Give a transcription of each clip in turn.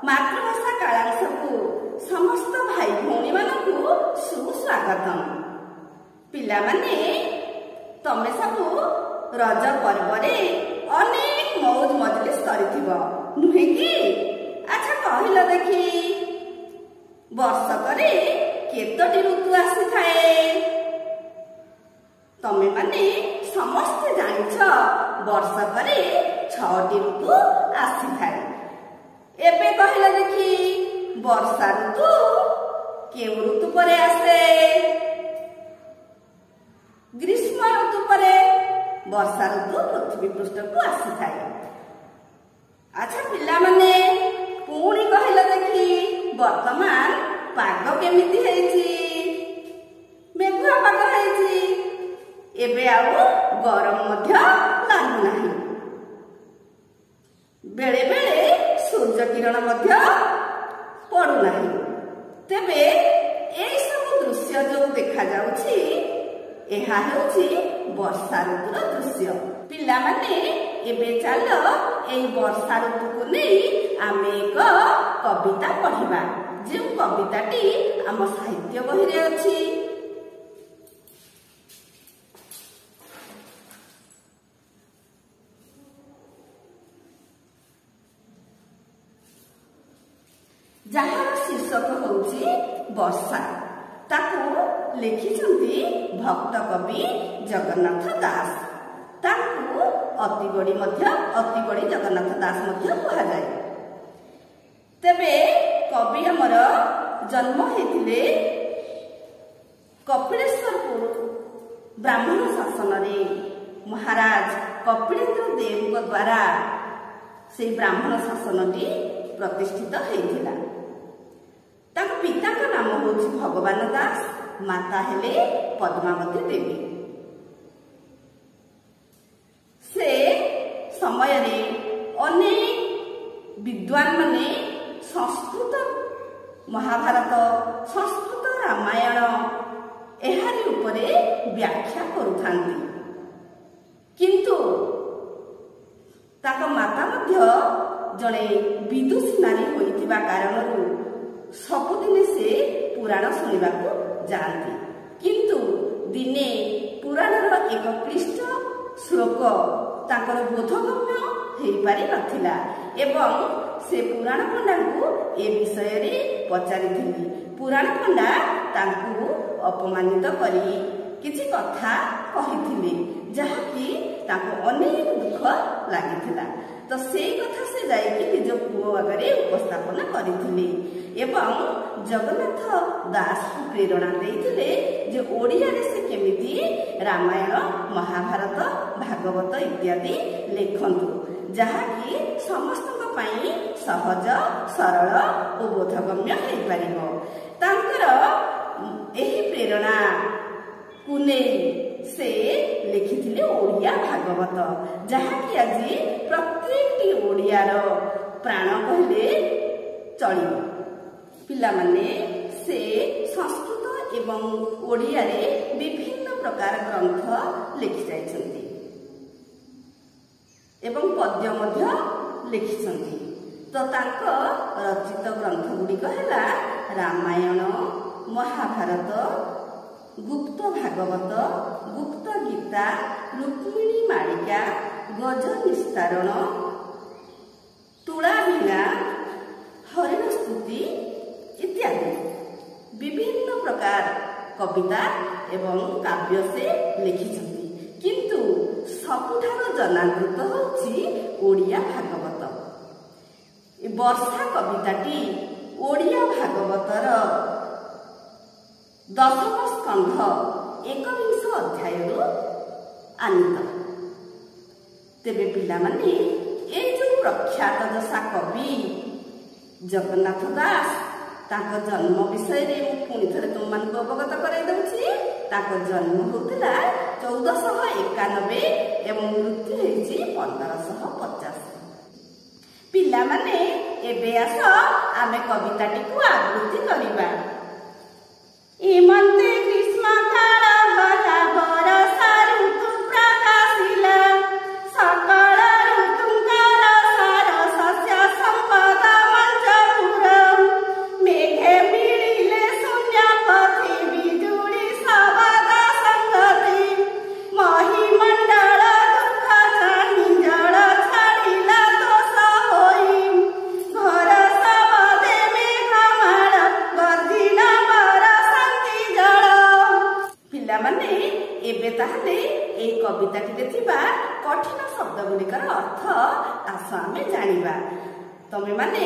ମାତୃଭାଷା କାଳାଂଶକୁ ସମସ୍ତ ଭାଇ ଭଉଣୀମାନଙ୍କୁ ସୁସ୍ୱାଗତମ। ପିଲାମାନେ, ତମେ ସବୁ ରଜ ପର୍ବରେ ଅନେକ ମଉଜ ମଜଲିସ କରିଥିବ, ନୁହେଁ କି? ଆଚ୍ଛା କହିଲ ଦେଖି, ବର୍ଷକରେ କେତୋଟି ଋତୁ ଆସିଥାଏ? ତମେ ମାନେ ସମସ୍ତେ ଜାଣିଛ, ବର୍ଷକରେ 6ଟି ଋତୁ ଆସିଥାଏ। ଏବେ କହିଲ ଦେଖି, ବର୍ଷା ଋତୁ କେଉଁ ଋତୁ ପରେ ଆସେ? ଗ୍ରୀଷ୍ମ ଋତୁ ପରେ ବର୍ଷା ଋତୁ ପୃଥିବୀ ପୃଷ୍ଠକୁ ଆସିଥାଏ। ଆଚ୍ଛା ପିଲାମାନେ, ପୁଣି କହିଲ ଦେଖି, ବର୍ତ୍ତମାନ ପାଗ କେମିତି ହେଇଛି? ମେଘୁଆ ପାଗ ହେଇଛି। ଏବେ ଆଉ ଗରମ ମଧ୍ୟ ଲାଗୁନାହିଁ, ବେଳେ ବେଳେ ସୂର୍ଯ୍ୟ କିରଣ ମଧ୍ୟ ପଡୁନାହିଁ। ତେବେ ଏଇ ସବୁ ଦୃଶ୍ୟ ଯୋଉ ଦେଖାଯାଉଛି, ଏହା ହେଉଛି ବର୍ଷା ଋତୁର ଦୃଶ୍ୟ। ପିଲାମାନେ, ଏବେ ଚାଲ ଏଇ ବର୍ଷା ଋତୁକୁ ନେଇ ଆମେ ଏକ କବିତା ପଢିବା, ଯେଉଁ କବିତାଟି ଆମ ସାହିତ୍ୟ ବହିରେ ଅଛି, ଯାହାର ଶୀର୍ଷକ ହେଉଛି ବର୍ଷା। ତାକୁ ଲେଖିଛନ୍ତି ଭକ୍ତ କବି ଜଗନ୍ନାଥ ଦାସ। ତାଙ୍କୁ ଅତିବଡ଼ି ମଧ୍ୟ, ଅତିବଡ଼ି ଜଗନ୍ନାଥ ଦାସ ମଧ୍ୟ କୁହାଯାଏ। ତେବେ କବି ଆମର ଜନ୍ମ ହେଇଥିଲେ କପିଳେଶ୍ୱରପୁର ବ୍ରାହ୍ମଣ ଶାସନରେ। ମହାରାଜ କପିଳେନ୍ଦ୍ର ଦେବଙ୍କ ଦ୍ୱାରା ସେଇ ବ୍ରାହ୍ମଣ ଶାସନଟି ପ୍ରତିଷ୍ଠିତ ହେଇଥିଲା। ତାଙ୍କ ପିତାଙ୍କ ନାମ ହେଉଛି ଭଗବାନ ଦାସ, ମାତା ହେଲେ ପଦ୍ମାବତୀ ଦେବୀ। ସେ ସମୟରେ ଅନେକ ବିଦ୍ୱାନ ମାନେ ସଂସ୍କୃତ ମହାଭାରତ, ସଂସ୍କୃତ ରାମାୟଣ ଏହାରି ଉପରେ ବ୍ୟାଖ୍ୟା କରୁଥାନ୍ତି। କିନ୍ତୁ ତାଙ୍କ ମାତା ମଧ୍ୟ ଜଣେ ବିଦୁଷୀ ନାରୀ ହୋଇଥିବା କାରଣରୁ ସବୁଦିନେ ସେ ପୁରାଣ ଶୁଣିବାକୁ ଯାଆନ୍ତି। କିନ୍ତୁ ଦିନେ ପୁରାଣର ଏକ କ୍ଲିଷ୍ଟ ଶ୍ଲୋକ ତାଙ୍କର ବୋଧଗମ୍ୟ ହେଇପାରି ନଥିଲା ଏବଂ ସେ ପୁରାଣ ପଣ୍ଡାଙ୍କୁ ଏ ବିଷୟରେ ପଚାରିଥିଲେ। ପୁରାଣ ପଣ୍ଡା ତାଙ୍କୁ ଅପମାନିତ କରି କିଛି କଥା କହିଥିଲେ, ଯାହାକି ତାଙ୍କୁ ଅନେକ ଦୁଃଖ ଲାଗିଥିଲା। ତ ସେଇ କଥା ସେ ଯାଇକି ନିଜ ପୁଅ ଆଗରେ ଉପସ୍ଥାପନା କରିଥିଲେ ଏବଂ ଜଗନ୍ନାଥ ଦାସଙ୍କୁ ପ୍ରେରଣା ଦେଇଥିଲେ ଯେ ଓଡ଼ିଆରେ ସେ କେମିତି ରାମାୟଣ, ମହାଭାରତ, ଭାଗବତ ଇତ୍ୟାଦି ଲେଖନ୍ତୁ, ଯାହାକି ସମସ୍ତଙ୍କ ପାଇଁ ସହଜ, ସରଳ ଓ ବୋଧଗମ୍ୟ ହେଇପାରିବ। ତାଙ୍କର ଏହି ପ୍ରେରଣାକୁ ନେଇ ସେ ଲେଖିଥିଲେ ଓଡ଼ିଆ ଭାଗବତ, ଯାହାକି ଆଜି ପ୍ରତ୍ୟେକଟି ଓଡ଼ିଆର ପ୍ରାଣ କହିଲେ ଚଳିବ। ପିଲାମାନେ, ସେ ସଂସ୍କୃତ ଏବଂ ଓଡ଼ିଆରେ ବିଭିନ୍ନ ପ୍ରକାର ଗ୍ରନ୍ଥ ଲେଖି ଯାଇଛନ୍ତି ଏବଂ ପଦ୍ୟ ମଧ୍ୟ ଲେଖିଛନ୍ତି। ତ ତାଙ୍କ ରଚିତ ଗ୍ରନ୍ଥ ଗୁଡ଼ିକ ହେଲା ରାମାୟଣ, ମହାଭାରତ, ଗୁପ୍ତ ଭାଗବତ, ଗୁପ୍ତ ଗୀତା, ରୁକ୍ମିଣୀ ମାଳିକା, ଗଜ ନିସ୍ତାରଣ, ତୁଳାଭିଣା, ହରିଣ ସ୍ତୁତି ଇତ୍ୟାଦି। ବିଭିନ୍ନ ପ୍ରକାର କବିତା ଏବଂ କାବ୍ୟ ସେ ଲେଖିଛନ୍ତି, କିନ୍ତୁ ସବୁଠାରୁ ଜନାଦୃତ ହେଉଛି ଓଡ଼ିଆ ଭାଗବତ। ବର୍ଷା କବିତାଟି ଓଡ଼ିଆ ଭାଗବତର ଦଶମ ସ୍କନ୍ଧ ଏକବିଂଶ ଅଧ୍ୟାୟରୁ ଆନିତ। ତେବେ ପିଲାମାନେ, ଏଇ ଯୋଉ ପ୍ରଖ୍ୟାତ ଦଶା କବି ଜଗନ୍ନାଥ ଦାସ, ତାଙ୍କ ଜନ୍ମ ବିଷୟରେ ମୁଁ ପୁଣି ଥରେ ତୁମମାନଙ୍କୁ ଅବଗତ କରାଇ ଦେଉଛି। ତାଙ୍କ ଜନ୍ମ ହେଉଥିଲା 1491 ଏବଂ ମୃତ୍ୟୁ ହେଇଛି 1550। ପିଲାମାନେ, ଏବେ ଆସ ଆମେ କବିତାଟିକୁ ଆବୃତ୍ତି କରିବା। ଇମନ୍ତେ ଗ୍ରୀଷ୍ମ କାଳ ଗଲା, ବରଷା ଋତୁ ପ୍ରକାଶିଲା, ସକଳ ଋତୁଙ୍କର ସାର ଶସ୍ୟ ସମ୍ପଦ ମଞ୍ଚ ଆସ ଆମେ ଜାଣିବା। ତମେମାନେ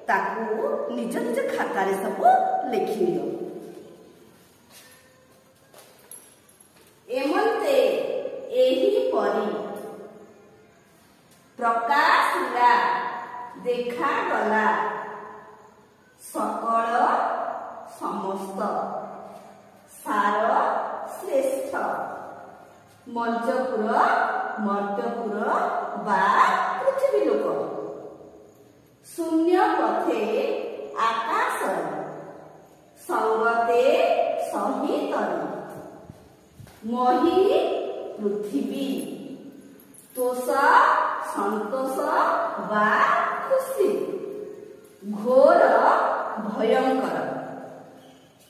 ତାକୁ ନିଜ ନିଜ ଖାତାରେ ସବୁ ଲେଖିନିଅ। ଏମନ୍ତେ ଏହିପରି, ପ୍ରକାଶିଲା ଦେଖାଗଲା, ସକଳ ସମସ୍ତ, ସାର ଶ୍ରେଷ୍ଠ, ମଞ୍ଚପୁର ମର୍ତ୍ତ୍ୟପୁର ବା ପୃଥିବୀ ଲୋକ, ଶୂନ୍ୟ ପଥେ ଆକାଶ, ସଙ୍ଗତେ ସହିତରେ, ମହି ପୃଥିବୀ, ତୋଷ ସନ୍ତୋଷ ବା ଖୁସି, ଘୋର ଭୟଙ୍କର।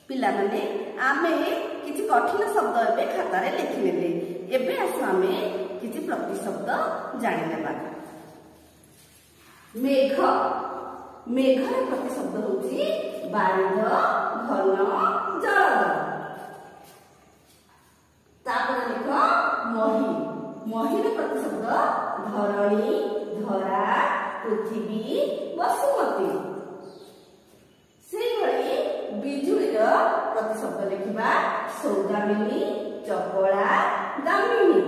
ପିଲାମାନେ, ଆମେ କିଛି କଠିନ ଶବ୍ଦ ଏବେ ଖାତାରେ ଲେଖିନେଲେ। ଏବେ ଆସ ଆମେ କିଛି ପ୍ରତିଶବ୍ଦ ଜାଣିନେବା। ମେଘ। ମେଘର ପ୍ରତିଶବ୍ଦ ହଉଛି ବାରିଦ, ଘନ, ଜଳଦ। ତାପରେ ଲେଖ ମହି। ମହିର ପ୍ରତିଶବ୍ଦ ଧରଣୀ, ଧରା, ପୃଥିବୀ, ବସୁମତୀ। ସେଇଭଳି ବିଜୁଳିର ପ୍ରତିଶବ୍ଦ ଲେଖିବା ସୌଦାମିନୀ, ଚପଳା, ଦାମିନୀ।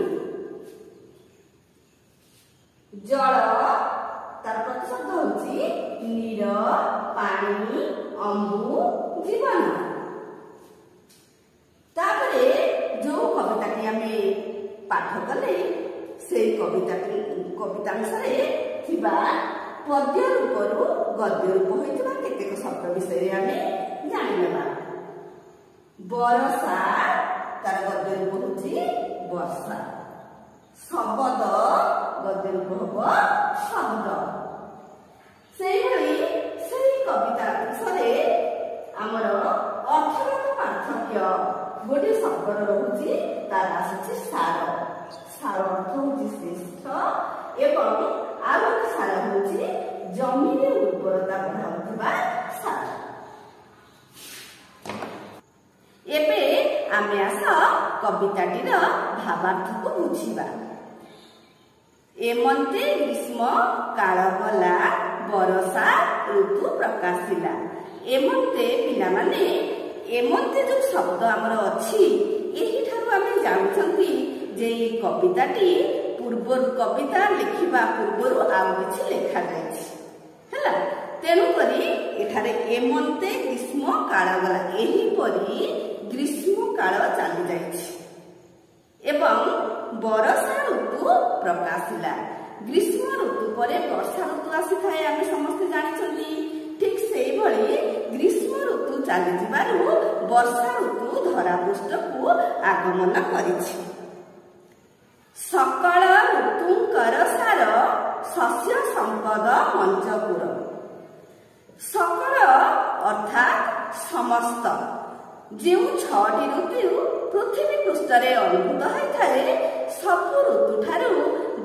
ଜଳ, ତାର ପ୍ରତିଶବ୍ଦ ହଉଛି ନୀର, ପାଣି, ଅମ୍ବୁ, ଜୀବନ। ତାପରେ ଯୋଉ କବିତାଟି ଆମେ ପାଠ କଲେ, ସେଇ କବିତାଟି କବିତାଂଶରେ ଥିବା ପଦ୍ୟ ରୂପରୁ ଗଦ୍ୟ ରୂପ ହୋଇଥିବା କେତେକ ଶବ୍ଦ ବିଷୟରେ ଆମେ ଜାଣିନେବା। ବରଷା, ତାର ଗଦ୍ୟ ରୂପ ହଉଛି ବର୍ଷା। ଶବଦ, ଗଦ୍ୟ ରୂପ ହବ ଶବ୍ଦ। ସେଇଭଳି ସେଇ କବିତା ଅଂଶରେ ଆମର ଅର୍ଥଗତ ପାର୍ଥକ୍ୟ ଗୋଟିଏ ଶବ୍ଦର ରହୁଛି, ତାର ଆସୁଛି ସାର। ସାର ଅର୍ଥ ହଉଛି ଶ୍ରେଷ୍ଠ ଏବଂ ଆଉ ଗୋଟେ ସାର ହଉଛି ଜମିରେ ଉର୍ବରତା ବଢାଉଥିବା ସାର। ଏବେ ଆମେ ଆସ କବିତାଟିର ଭାବାର୍ଥକୁ ବୁଝିବା। ଏମନ୍ତେ ଗ୍ରୀଷ୍ମ କାଳ ଗଲା, ବରଷା ଋତୁ ପ୍ରକାଶିଲା। ଏମନ୍ତେ, ପିଲାମାନେ, ଏମନ୍ତେ ଯୋଉ ଶବ୍ଦ ଆମର ଅଛି, ଏହିଠାରୁ ଆମେ ଜାଣୁଛନ୍ତି ଯେ ଏଇ କବିତାଟି ପୂର୍ବରୁ, କବିତା ଲେଖିବା ପୂର୍ବରୁ ଆଉ କିଛି ଲେଖାଯାଇଛି। ହେଲା, ତେଣୁକରି ଏଠାରେ ଏମନ୍ତେ ଗ୍ରୀଷ୍ମ କାଳ ଗଲା, ଏହିପରି ଗ୍ରୀଷ୍ମ କାଳ ଚାଲି ଯାଇଛି ଏବଂ ବରଷା ଋତୁ ପ୍ରକାଶିଲା। ଗ୍ରୀଷ୍ମ ଋତୁ ପରେ ବର୍ଷା ଋତୁ ଆସିଥାଏ, ଆମେ ସମସ୍ତେ ଜାଣିଛନ୍ତି। ଠିକ ସେଇଭଳି ଗ୍ରୀଷ୍ମ ଋତୁ ଚାଲିଯିବାରୁ ବର୍ଷା ଋତୁ ଧରାପୃଷ୍ଠକୁ ଆଗମନ କରିଛି। ସକଳ ଋତୁଙ୍କର ସାର ଶସ୍ୟ ସମ୍ପଦ ମଞ୍ଚପୁର। ସକଳ ଅର୍ଥାତ୍ ସମସ୍ତ, ଯେଉଁ 6ଟି ଋତୁ ପୃଥିବୀ ପୃଷ୍ଠରେ ଅନୁଭୂତ ହୋଇଥାଏ, ସବୁ ଋତୁଠାରୁ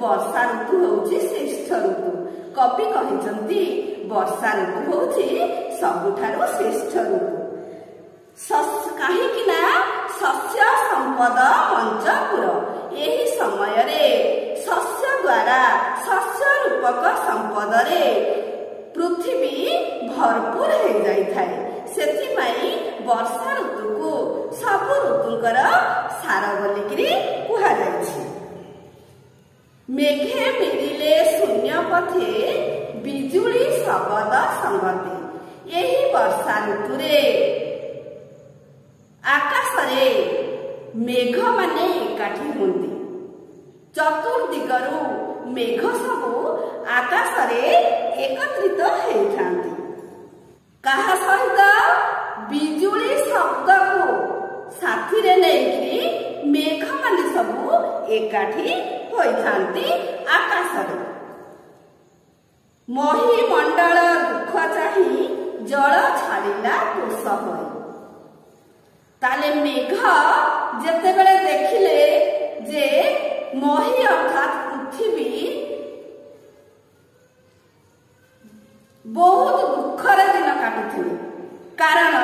ବର୍ଷା ଋତୁ ହେଉଛି ଶ୍ରେଷ୍ଠ ଋତୁ। କବି କହିଛନ୍ତି ବର୍ଷା ଋତୁ ହେଉଛି ସବୁଠାରୁ ଶ୍ରେଷ୍ଠ ଋତୁ, କାହିଁକି ନା ଶସ୍ୟ ସମ୍ପଦ ମଞ୍ଚପୁର। ଏହି ସମୟରେ ଶସ୍ୟ ଦ୍ୱାରା, ଶସ୍ୟ ରୂପକ ସମ୍ପଦରେ ପୃଥିବୀ ଭରପୁର ହେଇଯାଇଥାଏ। ସେଥିପାଇଁ ବର୍ଷା ଋତୁକୁ ସବୁ ଋତୁଙ୍କର ସାର ବୋଲିକିରି କୁହାଯାଇଛି। ମେଘେ ମିଳିଲେ ଶୂନ୍ୟ ପଥେ ବିଜୁଳି ଶବଦ ସଙ୍ଗତେ। ଏହି ବର୍ଷା ଋତୁରେ ଆକାଶରେ ମେଘମାନେ ଏକାଠି ହୁଅନ୍ତି। ଚତୁର୍ଦିଗରୁ ମେଘ ସବୁ ଆକାଶରେ ଏକତ୍ରିତ ହେଇଥାନ୍ତି। କାହା ସହିତ? ବିଜୁଳି ଶବ୍ଦକୁ ସାଥିରେ ନେଇକିରି ମେଘମାନେ ସବୁ ଏକାଠି ହୋଇଥାନ୍ତି ଆକାଶରେ। ମହିମଣ୍ଡଳ ଦୁଃଖ ଚାହିଁ ଜଳ ଛାଡ଼ିଲା ତୋଷ ହୋଇ। ତାହେଲେ ମେଘ ଯେତେବେଳେ ଦେଖିଲେ ଯେ ମହି ଅର୍ଥାତ୍ ପୃଥିବୀ ବହୁତ ଦୁଃଖରେ ଦିନ କାଟୁଥିଲେ, କାରଣ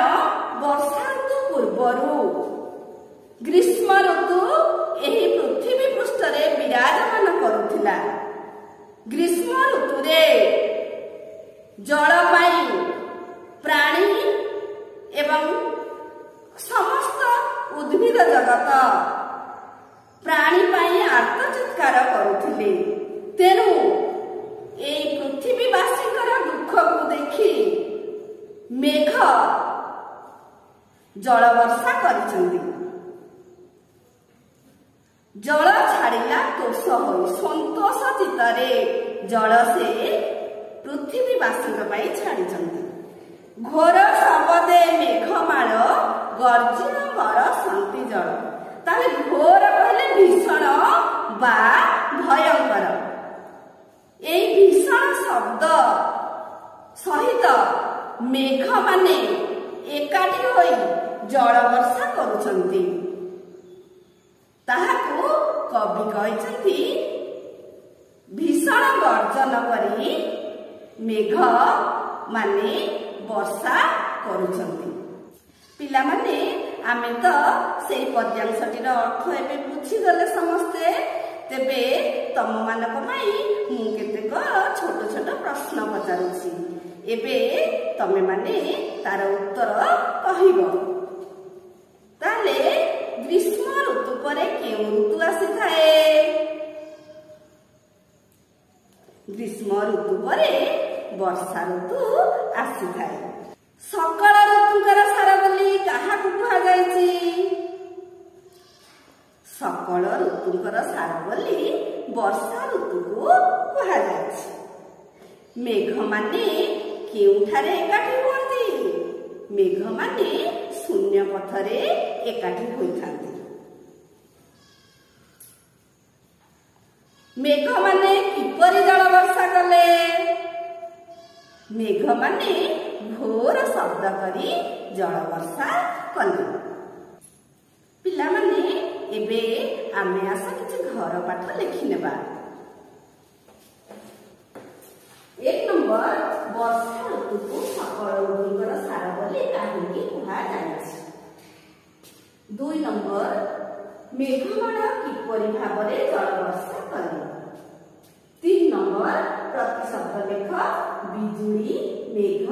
ବର୍ଷା ଋତୁ ପୂର୍ବରୁ ଗ୍ରୀଷ୍ମ ଋତୁ ଏହି ପୃଥିବୀ ପୃଷ୍ଠରେ ବିରାଜମାନ କରୁଥିଲା। ଗ୍ରୀଷ୍ମ ଋତୁରେ ଜଳ ପାଇଁ ପ୍ରାଣୀ ଏବଂ ସମସ୍ତ ଉଦ୍ଭିଦ ଜଗତ ପ୍ରାଣୀ ପାଇଁ ଆର୍ତ୍ତଚିତ୍କାର କରୁଥିଲେ। ତେଣୁ ଏଇ ପୃଥିବୀବାସୀଙ୍କର ଦୁଃଖକୁ ଦେଖି ମେଘ ଜଳ ବର୍ଷା କରିଛନ୍ତି। ଜଳ ଛାଡ଼ିଲା ତୋଷ ହୋଇ, ସନ୍ତୋଷ ଚିତ୍ତରେ ଜଳ ସେ ପୃଥିବୀବାସୀଙ୍କ ପାଇଁ ଛାଡ଼ିଛନ୍ତି। ଘୋର ଶବଦେ ମେଘମାଳ ଗର୍ଜିଣ ବରସନ୍ତି ଜଳ। ତାହେଲେ ଘୋର କହିଲେ ଭୀଷଣ ବା ଭୟଙ୍କର। ଏଇ ଭୀଷଣ ଶବ୍ଦ ସହିତ ମେଘମାନେ ଏକାଠି ହୋଇ ଜଳ ବର୍ଷା କରୁଛନ୍ତି, ତାହାକୁ କବି କହିଛନ୍ତି ଭୀଷଣ ଗର୍ଜନ କରି ମେଘ ମାନେ ବର୍ଷା କରୁଛନ୍ତି। ପିଲାମାନେ, ଆମେ ତ ସେଇ ପଦ୍ୟାଂଶଟିର ଅର୍ଥ ଏବେ ବୁଝିଗଲେ ସମସ୍ତେ। ତେବେ ତମମାନଙ୍କ ପାଇଁ ମୁଁ କେତେକ ଛୋଟ ଛୋଟ ପ୍ରଶ୍ନ ପଚାରୁଛି, ଏବେ ତମେମାନେ ତାର ଉତ୍ତର କହିବ। ତାହେଲେ ଗ୍ରୀଷ୍ମ ଋତୁ ପରେ କେଉଁ ଋତୁ ଆସିଥାଏ? ଗ୍ରୀଷ୍ମ ଋତୁ ପରେ ବର୍ଷା ଋତୁ ଆସିଥାଏ। ସକଳ ଋତୁଙ୍କର ସାର ବୋଲି କାହାକୁ କୁହାଯାଇଛି? ସକଳ ଋତୁଙ୍କର ସାର ବୋଲି ବର୍ଷା ଋତୁକୁ କୁହାଯାଇଛି। ମେଘମାନେ କେଉଁଠାରେ ଏକାଠି ହୁଅନ୍ତି? ମେଘମାନେ ଶୂନ୍ୟ ପଥରେ ଏକାଠି ହୋଇଥାନ୍ତି। ମେଘମାନେ କିପରି ଜଳ ବର୍ଷା କଲେ? ମେଘମାନେ ଘୋର ଶବ୍ଦ କରି ଜଳ ବର୍ଷା କଲେ। ପିଲାମାନେ, ଏବେ ଆମେ ଆସ କିଛି ଘର ପାଠ ଲେଖିନେବା। 1 ନମ୍ବର, ବର୍ଷା ଋତୁକୁ ସକଳ ଋତୁଙ୍କର ସାର ବୋଲି କାହିଁକି କୁହାଯାଇଛି? 2 ନମ୍ବର, ମେଘମାଳ କିପରି ଭାବରେ ଜଳ ବର୍ଷା କଲେ? 3 ନମ୍ବର, ପ୍ରତିଶବ୍ଦ ଲେଖ ବିଜୁଳି, ମେଘ,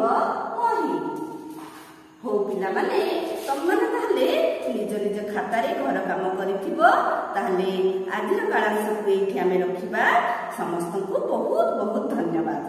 ମହି। ହଉ ପିଲାମାନେ, ତମମାନେ ତାହେଲେ ନିଜ ନିଜ ଖାତାରେ ଘର କାମ କରିଥିବ। ତାହେଲେ ଆଜିର କାଳାଂଶକୁ ଏଇଠି ଆମେ ରଖିବା। ସମସ୍ତଙ୍କୁ ବହୁତ ବହୁତ ଧନ୍ୟବାଦ।